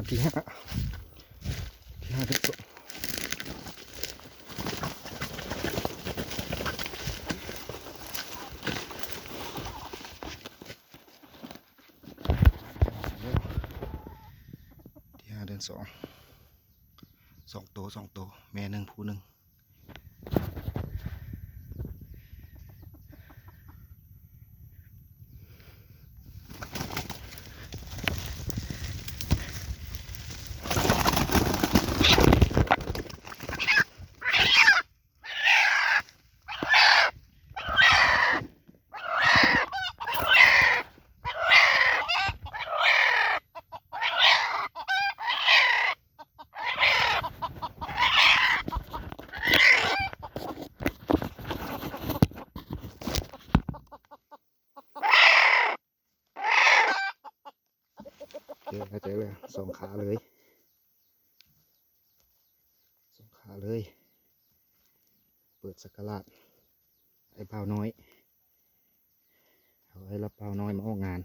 ທີຫ້າ ທີຫ້າເດືອນສອງ ທີຫ້າເດືອນສອງ ສອງໂຕ ສອງໂຕ ແມ່ໜຶ່ງ ຜູ້ໜຶ່ງ. ເຈີແລ້ວ ເຈີແລ້ວ ສອງຂາເລີຍ ສອງຂາເລີຍ. ເປີດສັກກະລາດ ໄອ້ບ່າວນ້ອຍ ເອົາໄອ້ລາວບ່າວນ້ອຍມາອອກງານ.